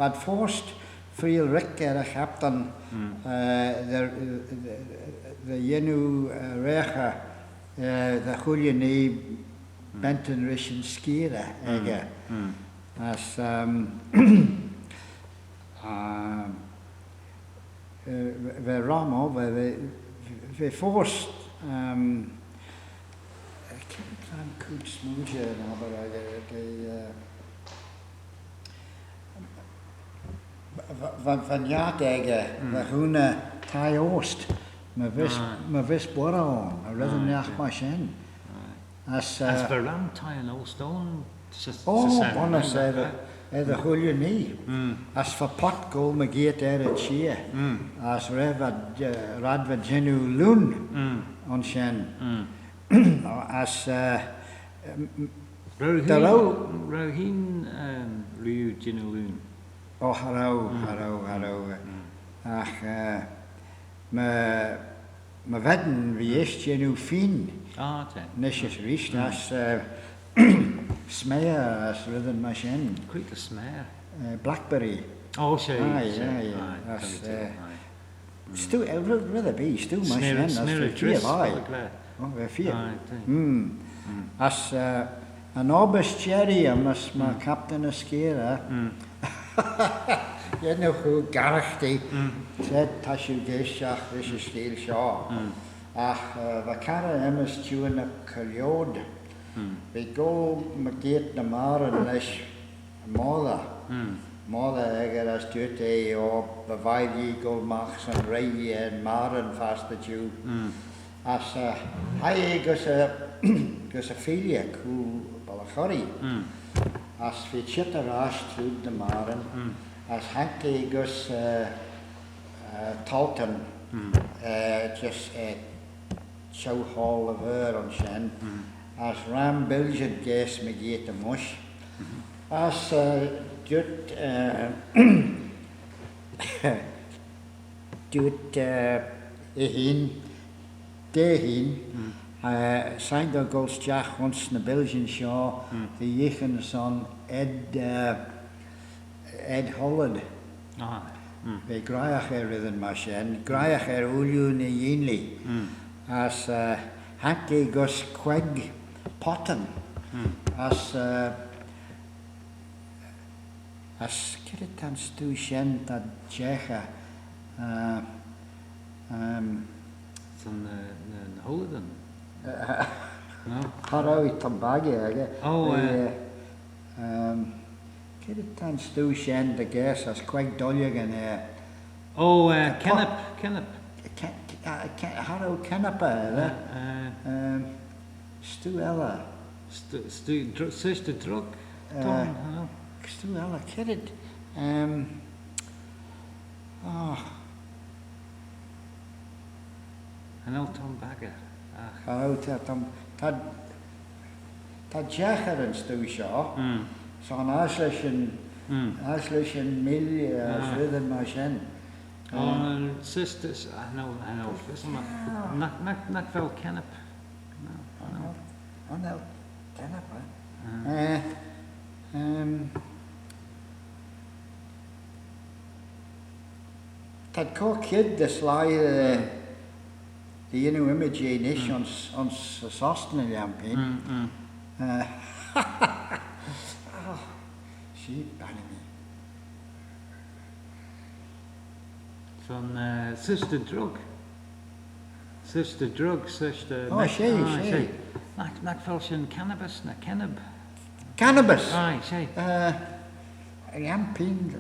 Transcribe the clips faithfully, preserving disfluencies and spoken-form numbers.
V'ad foast freayll rick er y captan, eh, dy, dy, dy yannoo, eh, raaghey, eh, dy chooilley nhee bentyn rish yn skeerey echey. As, ehm, ah, eh, va, va ram, va, va, va foast, ehm, eh, cre ta'n cooid smooinaghtyn, eh, va, va, va niart echey, va hooney thie oast, my vees, my vees boirey ayn, y red ennagh myr shen. As, as, eh, va ram thie oast ayn, sy, oh, sy bonus er, er dy chooilley nhee. As va pot goll mygeayrt er y çheer. As raad v'ad, eh, raad v'ad jannoo lhune ayns shen. As, eh, m-, m-, row hene, row hene, ehm, rieau jannoo lhune? Oh, cha row, cha row, cha row. Agh, eh, my, my ven, v'ee eisht jannoo feeyn. Ah, ta. Nish as reesht, as, eh, smear as reddyn myr shen. Cre ta smear? Eh, blackberry. Oh, she, aye, she, aye, aye, as, eh, stoo, eh, red, red erbee, stoo myr shen, as smear, smear, va feer vie. Oh, va feer. Aye, ta. As, eh, yn obbyr s'jerree, as my captan y skeerey, yannoo oo garaghtee, said, ta shiu geaishtagh rish y skeeal shoh. Agh, eh, va carrey aym's Juan y Coyote. V'eh goll mygeayrt ny magheryn lesh moylley. Moylley echey, as dooyrt eh, oh, by vie lhee goll magh son reaghey er magheryn fastyr jiu. As, eh, hie eh gys y, gys y feailley, cooyl Ballaghurree. As v'eh çheet er ash trooid ny magheryn. As haink eh gys, eh, eh, Taunton, eh, just, eh, çheu-hoayl y Vaarle ayns shen, as ram billjid gaase mygeayrt y mysh. As, eh, dooyrt, eh, dooyrt, eh, eh hene, da hene, eh, shegin dou goll stiagh ayns ny biljyn shoh, dy yeeaghyn son Ed, eh, Ed Hullard. Ah. V'eh graihagh er reddyn myr shen, graihagh er ooilley ny eeanlee. As, eh, haink eh gys queig pottyn. As, eh, as cre ta'n stoo shen t'ad jeeaghey, eh, ehm, son, eh, ny, ny Hullardan? No? Cha row eh tombaga echey. Oh, eh. Eh, ehm, Cre ta'n stoo shen dy gaase as queig duillagyn er? Oh, eh, kennip, kennip. Ke-, ke-, eh, ke-, cha row kennip, eh? Eh, eh. Ehm, stoo elley. Stoo, stoo, dr-, search the drug. Eh, stoo elley, kied. Ehm, oh. Cha nel tombaga, agh. Cha nel, ta, tom-, ta, ta jeeaghyn er yn stoo shoh. Son ass lesh yn, ass lesh yn milley, eh, as reddyn myr shen. Oh, eh, yn sisters, cha nel, cha nel, nagh, nagh, nagh vel kennip. No, cha nel. Cha nel kennip, eh? Eh, ehm, T'ad cur kied dy sleih, eh, dy yannoo ymmyd jeh nish ayns, ayns Sostyn, lhiam pene. Eh, oh, shee bannee mee. Son, eh, search the drug. Search the drug, search the... Oh, she, she. Nagh, nagh vel shen cannabis ny kennip? Cannabis? Aye, she. Eh, lhiam pene.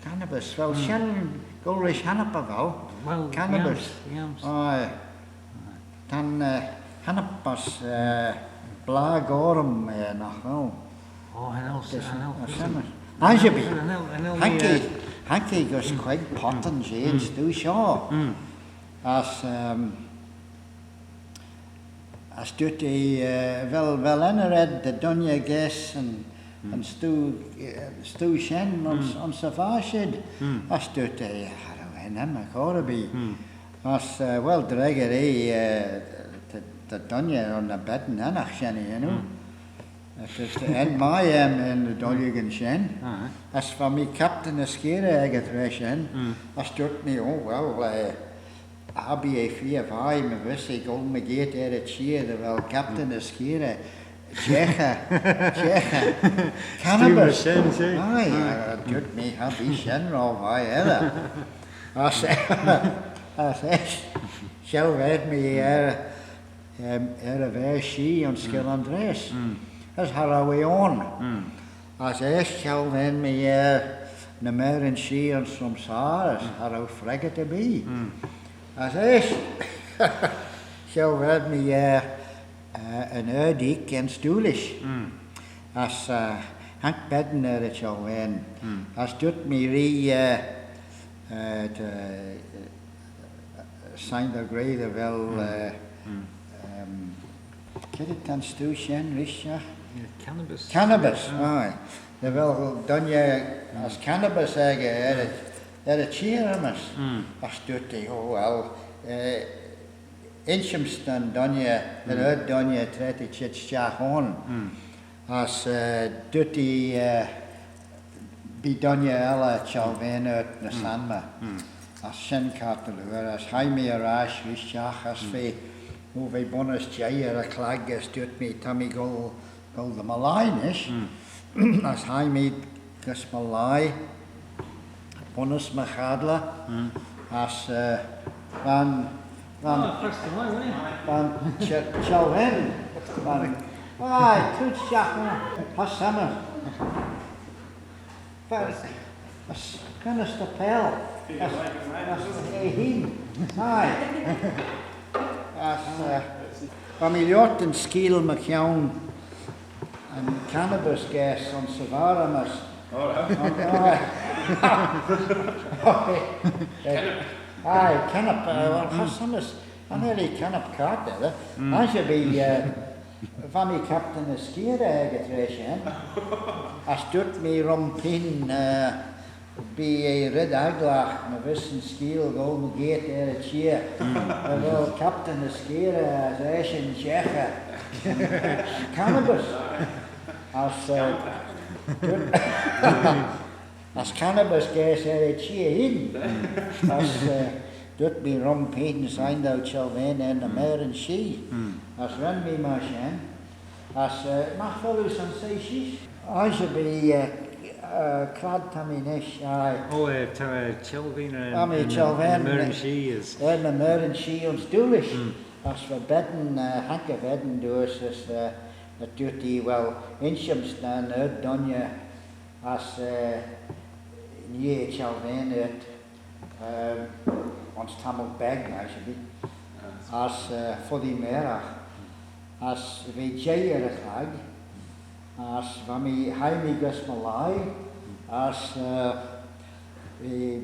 Cannabis. Vel shen goll rish hennip, vel? Well, cannabis. Aye. Ta'n, eh, hennip as, eh, blag orrym, eh, nagh vel? Oh, cha nel, cha nel. Haink eh, haink eh gys queig pottyn jeh'n stoo shoh. As, ehm, as dooyrt eh, eh, vel, vel enney ayd dy dooinney gaase yn, yn stoo, eh, stoo shen ayns, ayns y vaaish ayd? As dooyrt eh, cha row ennym agh erbee. As, eh, well, dreggyr eh, eh, ta, ta dooinney ayns ny beddyn ennagh shen, you know. T'ad, t'ad, t'ad, en mie aym er ny duillagyn shen, as va mee captan y skeerey echey traa shen, as dooyrt mee, "Oh, well, eh, cha bee eh feer vie my vees eh goll mygeayrt er y çheer dy vel captan y skeerey, jeghey, jeghey, cannabis." Aye, eh, dooyrt mee, "Cha bee shen ro vie edyr." As, as eisht, shelvaid mee er, em, er y ver shee ayns Skyll Andreas. As cha row eh ayn. As eisht shelvain mee er ny marin shee ayns Rhumsaa, as cha row freggyrt erbee. As eisht shelvain mee er, eh, yn Ard-Oik ayns Doolish. As, eh, haink ben er y çhellvane. As dooyrt mee r'ee, eh, eh, ta, eh, shegin dou gra dy vel, eh, em, cre ta'n stoo shen rish? Cannabis. Cannabis, aye. Dy vel dooinney as cannabis echey er y, er y çheer aym's. As dooyrt eh, "Oh, well, eh, inshym's da'n dooinney, yn ard-dooinney, tra t'eh çheet stiagh ayn." As, eh, dooyrt eh, eh, "Bee dooinney elley çhellvane ort ny s'anmey." As shen kiart dy liooar, as hie mee er ash rish-teeaght, as v'eh, oh, v'eh bunnys jeih er y chlag, as dooyrt mee, "Ta mee goll, goll dy my lhie nish." As hie mee gys my lhie, bunnys my chadley, as, eh, va'n, va'n, va'n çhellvane, va'n, aye, trooid stiagh, eh, hoshiaght. Va'n, as, gyn as ta peill, as, as eh hene, aye. As, eh, va mee loayrt yn skeeal mychione yn cannabis gaase ayns y varr aym's. Aye, aye, kennip, eh, well, hoshiaght, cha nel eh kennip kiart, eh. As cha bee, eh, va mee captan y skeerey echey traa shen. As dooyrt mee rhym pene, eh, "Bee eh red agglagh my vees yn skeeal goll mygeayrt er y çheer dy vel captan y skeerey as eshyn jeghey cannabis." As, eh, as cannabis gaase er y çheer hene. As, eh, dooyrt mee rhym pene, "Shegin dou çhellvane er ny marin shee." As ren mee myr shen. As, eh, magh vel oo son soie sheese? As cha bee, eh, eh, c'raad ta mee nish, aye. Oh, eh, ta, eh, çhellvane er, ta mee er ny, çhellvane ny marin shee as, er ny marin shee ayns Doolish. As va ben, eh, haink y ven dooys as, eh, as dooyrt eh, "Well, inshym's da'n ard-dooinney as, eh, nee eh çhellvane ort, eh, ayns tammylt beg, I should be." As, eh, foddee mairagh. As v'eh jeih er y chlag. As va mee, hie mee gys my lhie. As, eh, v'eh,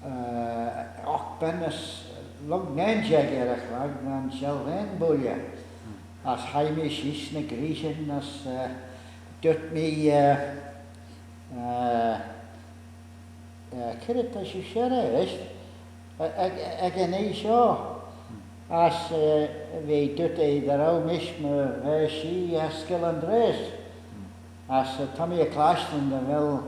eh, oc ben as lurg nane jeig er y chlag va'n çhellvane builley. As hie mee sheese ny greeishyn as, eh, dooyrt mee, eh, eh, eh, cre ta shiu shirrey eisht? Ec, ec, ec yn oie shoh. As, eh, v'eh dooyrt eh, "Dy row mish my ver shee er Skyll Andreas." As, eh, ta mee er clashtyn dy vel,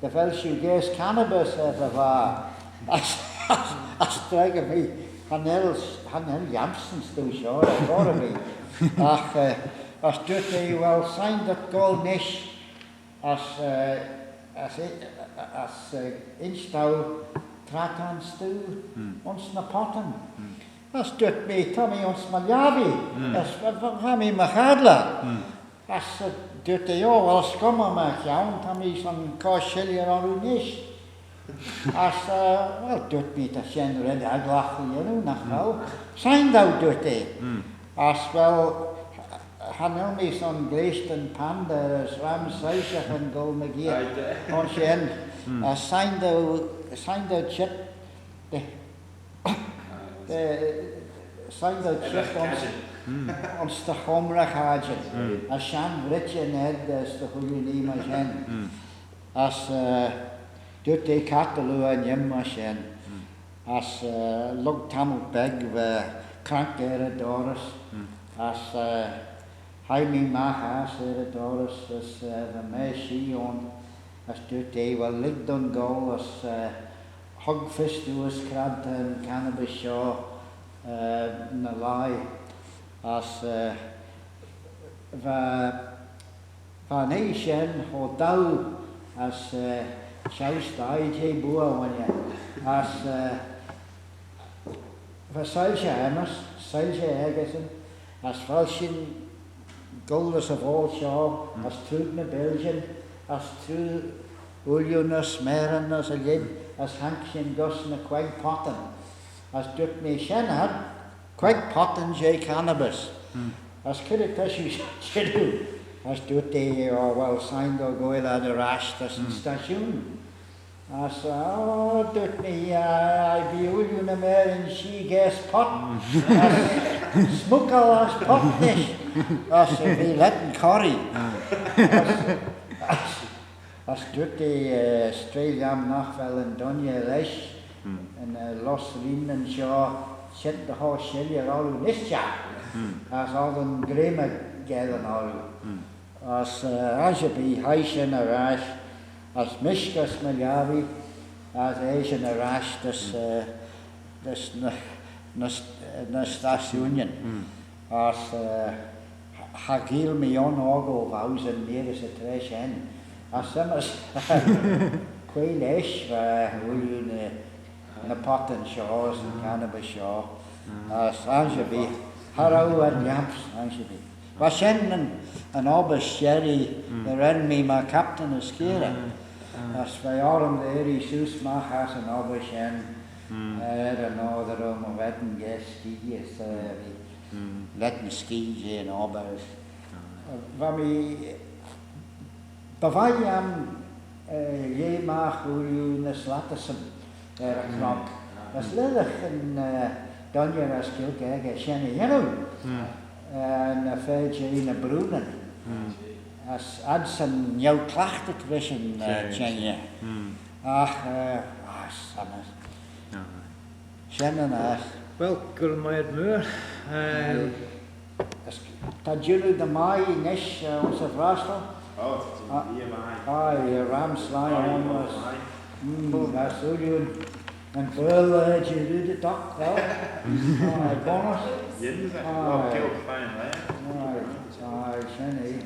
dy vel shiu gaase cannabis er dty vagher. As, as, as dreggyr mee, cha nel, cha nel lhiam's yn stoo shoh, er chor erbee. Agh, eh, as dooyrt eh, "Well, shegin dhyt goll nish as, eh, as, eh, as, eh, insh dou tra ta'n stoo ayns ny pottyn." As dooyrt mee, "Ta mee ayns my lhiabbee, as va, va, va mee my chadley." As, eh, dooyrt eh, "Oh, well, s'cummey mychione, ta mee son cosh shilley orroo nish." As, eh, well, dooyrt mee, "Ta shen red agglagh dy yannoo, nagh vel? Shegin dou," dooyrt eh. As, well, cha nel mee son gleashtan Panda as ram soiyshaghyn goll mygeayrt ayns shen. As shegin dou, shegin dou çheet dy Eh, shegin dou çheet ayns, ayns dty chumrey cadjin, as shenn vritçhyn ayd as dy chooilley nhee myr shen. As, eh, dooyrt eh kiart dy liooar, neeym myr shen. As, eh, lurg tammylt beg va crank er y dorrys. As, eh, Hie mee magh ass er y dorrys as, eh, va maashee ayn as dooyrt eh, "Well, lhig dooin goll as, eh, hug fys dooys cre t'er yn cannabis shoh, eh, ny lhie." As, eh, va, va'n oie shen cho doo as, eh, shiu sthie jeh booa, ghooinney. As, eh, va soilshey aym's, soilshey echeysyn, as vel shin goll dys y voayl shoh, as trooid ny biljyn, as trooid ooilley as marin as y lheid, as haink shin gys ny queig pottyn. As dooyrt mee, "Shen ad, queig pottyn jeh cannabis." As cre ta shiu jannoo? As dooyrt eh, "Oh, well, shegin goaill ad er ash dys yn stashoon." As, oh, dooyrt mee, "Ah, bee ooilley ny marin shee gaase pott." As smookail ass pott nish. As, eh, v'ee lane corree. As, as, as dooyrt eh, eh, "S'treih lhiam nagh vel yn dooinney lesh, yn, eh, loayrt lhiam shoh, shen dy hooar shilley orroo nish." As oddin greim geddyn orroo. As, eh, as erbee, hie shin er ash, as mish gys my lhiabbee, as eshyn er ash dys, eh, dys ny, ny, ny stashoonyn. As, eh, cha ghoaill mee un ockle vouesyn neayr's y traa shen. As s'aym's, quoi lesh va ooilley ny, ny pottyn shoh, as yn cannabis shoh. As, as erbee, cha row ad lhiam's, as erbee. Va shen yn, yn obbyr s'jerree dy ren mee myr captan as keearrey. As v'eh orrym dy irree seose magh ass yn obbyr shen, er yn oyr dy row my ven gaase skee, as, eh, v'ee lane skee jeh'n obbyr. Va mee, by vie lhiam, eh, lieh magh ooilley ny slattyssyn er y chnoc. As lhisagh yn, eh, dooinney as Gaelg echey shen y yannoo, eh, ny fa jeh ny broonyn. As adsyn neu-cliaghtit rish yn, eh, çhengey. Agh, eh, ah, s'aym's. Shen yn aght. Well, goll mayd mooar. Eh, as, ta jannoo dy mie nish, eh, ayns y vrastal. Oh, ta jannoo dy mie. Aye, ram sleih ayn as. Mm, as ooilley yn, yn Baarle, eh, jannoo dy doc, well. Aye, bonus. Aye. Aye, aye, shen eh.